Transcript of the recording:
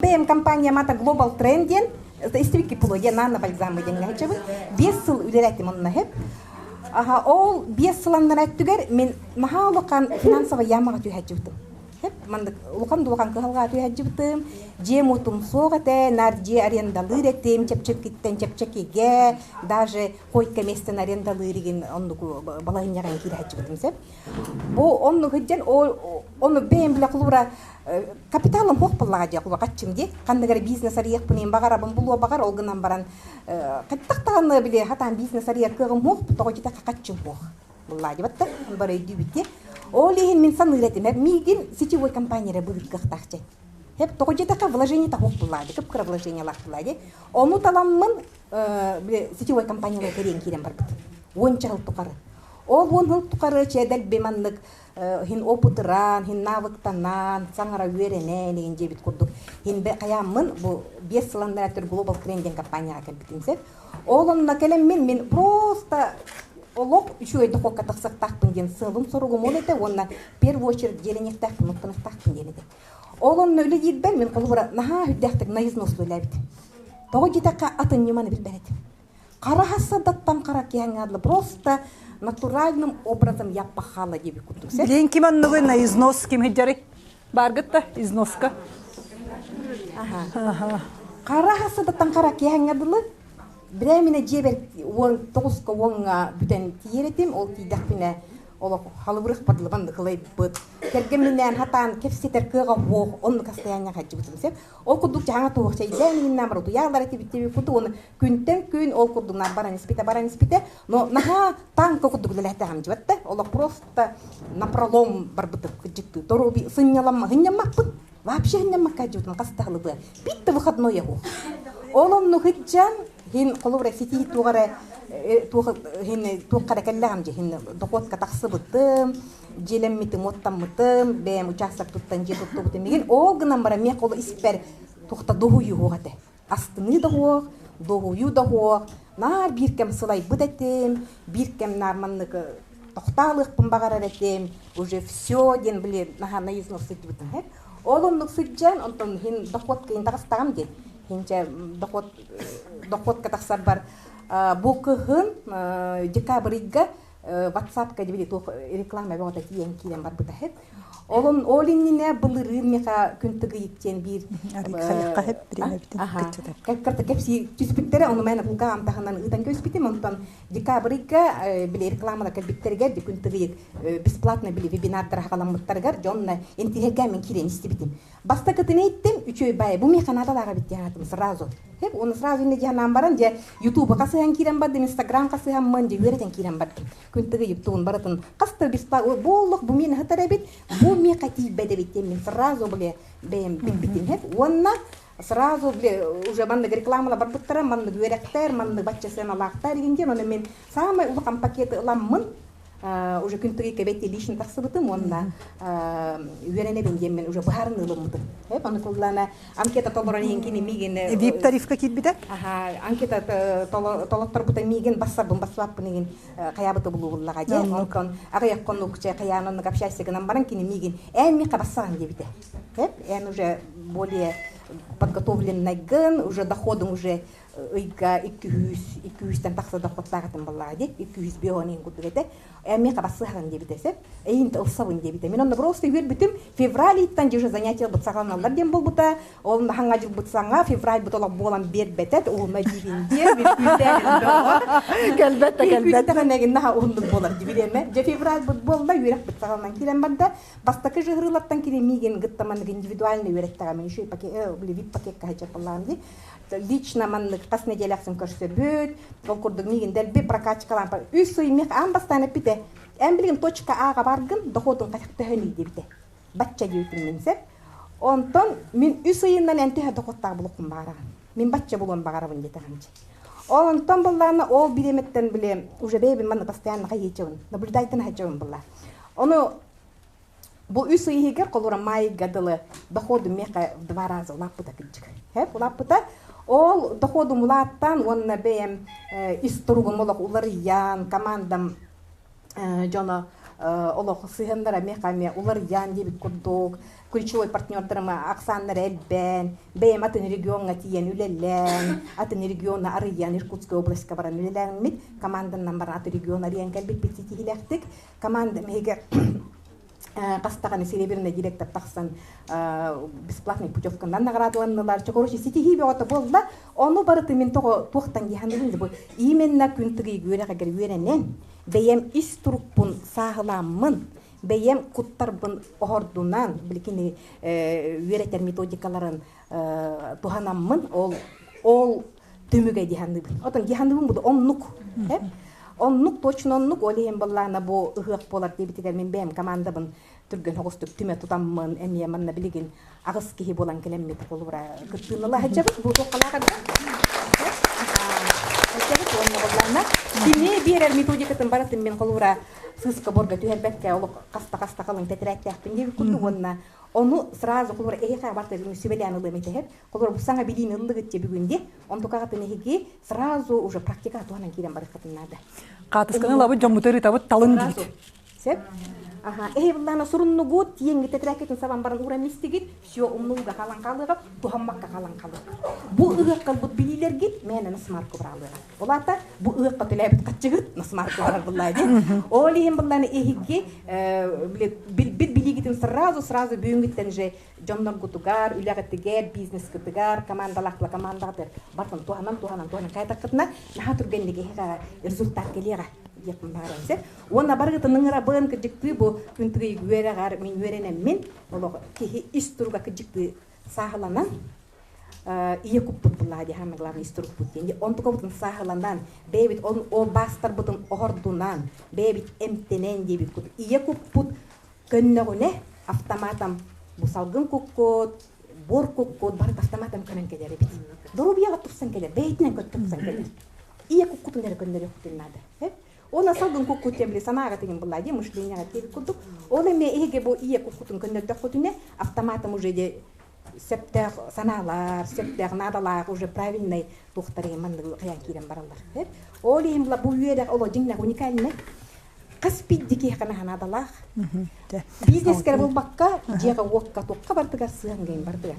бэйэм компаниям ата Global Trend диэн истибикки пуло диэн Анна Бальзамы диэн хаһычабын. 5 сыл үлэлээтим онно хеп. Аха, ол 5 сыл аннара өттүгэр мин наһаа улахан финансовый ямаҕа түһээччибитим. Хеп, маннык улахан дулахан кыһалҕа түһээччибитим. Дьиэм уотум суох этэ, наар дьиэ арендалыыр этим, чэпчэкиттэн чэпчэкигэ, даже койка местен арендалыыр игин оннук балаһынньаҕа киирээччибитим сеп. Бу оннук сылдьан ону бэйэм билэ холобура капиталым суох буоллаҕа дии хаччым дии ханнык эрэ бизнес арыйыахпын баҕарабын булуо баҕар ол гынан баран хайдах даҕаны били хатаан бизнес арыйар кыаҕым суох тоҕо диэтэххэ хаччым суох буллаа дебатта бары өйдүүбүт дии ол иһин мин саныыр этим миигин сетевой компания эрэ быһыыр кыахтаах дьэ хеп тоҕо диэтэххэ вложение суох буллаа дии кып-кыра вложениелаах буллаа дии ону таламмын били сетевой компаниялар кэриэн киирэн барбыт 10 сыл тухары ол 10 сыл тухары чээдэлби маннык хин опытыран, хин навыктанан, саҥара үөрэнэн игин диэбит курдук хин хайааммын бу 5 сыл аннара Global Trend диэн компанияҕа кэлбитим сеп. Ол онно кэлэммин мин просто олох үчүгэй дохуокка тахсыахтаахпын диэн сыалым-соругум ол этэ уонна первую очередь дьиэлэниэхтээхпин, оттонуохтаахпын диэн этэ. Ол онно үлэлиирбэр мин холобура наһаа үрдээхтик на износ үлэлээбит. Тоҕо диэтэххэ атын ньыманы билбэт этим. Хара хассадаттан хара киһиҥҥэ просто натуральным образом я пахала диэбит курдук. Билин ким оннугу на износ ким хиджари? Баргытта износка. Ага. Хара хассадаттан хара киһиҥҥэ дылы Бирээминэ дьиэбэр 19-ка уоҥҥа бүтэн тиийэр этим, ол тиийдэхпинэ олох халыбырых падлыбан кылайбыт. Кэргэмминээн хатаан кэпсэтэр кыаҕа суох, оннук состояниеҕа сылдьыбытым сөп. Ол курдук дьаһаҥа туох чэйдээн иһиннээн бар утуйааллар этибит диэбит курдук, уонна күнтэн күн ол курдук наар баран испитэ, баран испитэ, но наһаа танка курдук үлэлээтэҕим дьибэт да, олох просто напролом барбытым кырдьыктыы. Доруобуй сынньаламма, сынньаммаппын. Вообще сынньаммакка дьыбытым хас да халыбыа. Бит выходной оһуох. Ол оннук сылдьан, хин холобура ситии туох эрэ туох хин туохха эрэ кэллэҕим дьэ хин дохуотка тахсыбытым, дьиэлэммитим, уоттаммытым, бэйэм учаастак туттан дьиэ туттубутум игин ол гынан баран миэхэ ол испэр туохта дуһуйуһуох этэ. Астыныы да суох, дуһуйуу да суох, наар биир кэм сылайбыт этим, биир кэм наар маннык тохтоолуохпун баҕарар этим, уже все диэн били наһаа наивно сылдьыбытым һэп. Ол оннук сылдьан, онтон хин дохуот кыйын таҕыстаҕым дии. Хинчэ дохуот дохуотка тахсарбар бу кыһын декабрь ыйга WhatsApp-ка били туох реклама бөҕөтө тиийэн киирэн барбыта һэп. Олон ол иннинэ былырыын миэхэ күн тыгыйык диэн биир карта кэпсии түспүттэрэ, ону мен булгаам таһынан ыытан көспүтүм, онтон декабрь ыйга били рекламала кэлбиттэригэр күн тыгыйык бесплатно били вебинардара халаммыттарыгар дьонно интиһэргэ мен киирэн истибитим. Бастакытын иттим, үчүгэй бай, бу миэхэ наадалаах эбит диэн сразу. Хеп, оны сразу инне диһанаан баран, дьэ, Ютуба хасыһан киирэн бардым, Инстаграм хасыһаммын, дьэ, үөрэтэн киирэн бардым. Күн тыгыйык тугун барытын хаста бесплатно, буоллух, бу миэнэ хатар эбит, бу миэхэ тиийбэт эбит диэн мин сразу били бэйэм билбитим хеп. Уонна сразу били уже маннык рекламала барбыттара, маннык үөрэхтэр, маннык бачча сыаналаахтар игин диэн, оны мин самай улахан пакеты ыламмын, уже күн тыгый кэбэти лично тахсыбытым уонна үөрэнэбин диэммин уже быһарын ылыммытым. Аны куллана анкета толорон иһин кини миигин вип тарифка киирбитэ? Аха, анкета толотторбута миигин бассарбын бассабаппын игин хаябыты булууллаға же. Онтон аҕыйах хонук че хаян оннук общайся гынан баран кини миигин эн миэхэ бассаҕын диэбитэ. Эн уже более подготовленныйгын, уже доходуң уже ыйга 200 200-тэн тахса дохуоттаах этим буоллаҕа дии 205 иһин курдук этэ эмиэ хабассыаһаҕын диэбитэ сөп эйин ылсабын диэбитэ мин онно просто үөрбүтүм февраль ыйыттан же уже занятие быт саҕаланаллар диэн буолбута ол хаҥа дьылбыт саҥа февраль быт олох буолан биэрбэтэ уһунна диибин диэн кэлбэт да кэлбэт күүттэҕинэгин наһаа уһуннук буолар дибириэмэ дьэ февраль быт буолла үөрэх быт саҕаланан киирэн барда бастакы жыһырыылартан кири миигин гыттаманнык индивидуально үөрэттэҕэ еще пакет вип пакетка хачапалаан ди лично маннык хас неделя ахсын көрсөбүт, ол курдук миигин дэлби прокачкалаан 3 ый мех аан бастаан эппитэ, эн билигин точка А-га баргын, доходун хатах төһөнүй диэбитэ. Бачча диэбитим мин сеп. Онтон мин 3 ыйынан эн төһө доходтаах булуккун баҕараҕын. Мин бачча булуон баҕарабын диэтэҕим. Ол онтон буллаана ол биреметтен биле уже бэйбин манна постоянно хайыычабын, наблюдайтын хайчабын булла. Ону бу 3 ый иһигэр холура майга дылы доходум миэхэ в два раза улааппыта кырдьык. Хэп улааппыта. Ол доходум улааттан уонна бэйэм ис туругум олох уларыйан, командам дьоно Олох сыһыаннара эмиэ уларыйан диэбит курдук, ключевой партнердарым ахсааннара элбээн, бэйэм атын региоҥҥа тиийэн үлэлээн, атын региона арыйан, Иркутская областька баран үлэлээммит, команданан баран атын регион арыйан кэлбиппит ситиһиилээхтик. Команда миһигэр хастаҕаны серебряный директор тахсан бесплатный путевканан наградаланнылар. Короче, ситиһии бөҕөтө буолла. Ону барыты мин тоҕо туохтан дии бу именно күн тыгый үөрэҕигэр үөрэнэн, бэйэм ис турукпун сааһыламмын, бэйэм куттарбын оһордунан, биликини үөрэтэр методикаларын туһанаммын, ол түмүгэ диһанныбын. Отон диһанныбын буду оннук. Оннук, точно оннук, ол иһин быллаана бу ыһыах буолар диэбитигэр мин бэйэм командабын түргэн соҕустук түмэ тутаммын, эмиэ манна билигин аҕыс киһи буолан кэлэммит холобура кыттыыныла сылдьабыт бу туоххалаахарга сылдьабыт уонна буоллаана кини биэрэр методикатын барытын мин холобура сыыска борга түһэрбэккэ олох хаста-хаста халыҥ тэтэрээттээхпин диэбит курдук уонна ону сразу холобура эһиэхэ барытын сүбэлээн ылыам этэһэр холобура бу саҥа билиини ыллыгыт дьэ бүгүн ди онтукаҕытын эһиги сразу уже практика туһанан киирэн барыаххытын наада. Хаатысканы ылабыт, дьоммуту ырытабыт, талын диит. Сөп. Аха, эһи буллаана суруннугут, тиэҥҥи тэтэрээккитин сабан баран ууран истигит, все умнууга халан хаалыаҕа, туһаммакка халан халыаҕа. Бу ыһыахха ылбыт билиилэргит мээнэ насмарку быраалыаҕа. Ол аата бу ыһыахха төлөөбүт хаччыгыт насмарку барар буллаа дии. Ол иһин буллаана эһиги билбит билиигитин сразу-сразу бүгүҥҥүттэн же дьонноргутугар, үлэҕитигэр, бизнескытыгар, командалаахтыла командаҕытыгар бартын туһанан туһанан туһанан кайтаххытына наһаа түргэнник эһиэхэ результат кэлиэҕэ диэхпин баҕарабын сэр. Уонна барыгытын ыҥырабын кырдьыктыы бу күн тыгый үөрэҕэр мин үөрэнэммин олох киһи ис туруга кырдьыктыы сааһыланан ийэ куппут буллаа дии самое главное ис турукпут диэн онтукабытын сааһыланан бэйэбит ол баастарбытын оһордунан бэйэбит эмтэнэн диэбит кут ийэ куппут көннөҕүнэ автоматом бу салгын куккут буор куккут барыта автоматом көнөн кэлэр эбит доруобуйаҕа тупсан кэлэр бэйэтинэн тупсан кэлэр ийэ куккутун эрэ көннөрүөхпүтүн наада. Ол салгын куккут диэн санааҕа тигин булла дии мышленияҕа диэбит курдук. Ол эмиэ эһиги бу ийэ куккутун көннөрдөххүтүнэ автоматом уже де сөптөөх санаалар, сөптөөх наадалаах уже правильный туохтары маннык хайан киирэн бараллар. Ол иһин була бу үөрэх оло дьиҥнээх уникальный хас бидди киһиэхэ наадалаах. Бизнескэ булбакка, дьиэҕэ уокка туохха бардыгар сыһан бардыгар.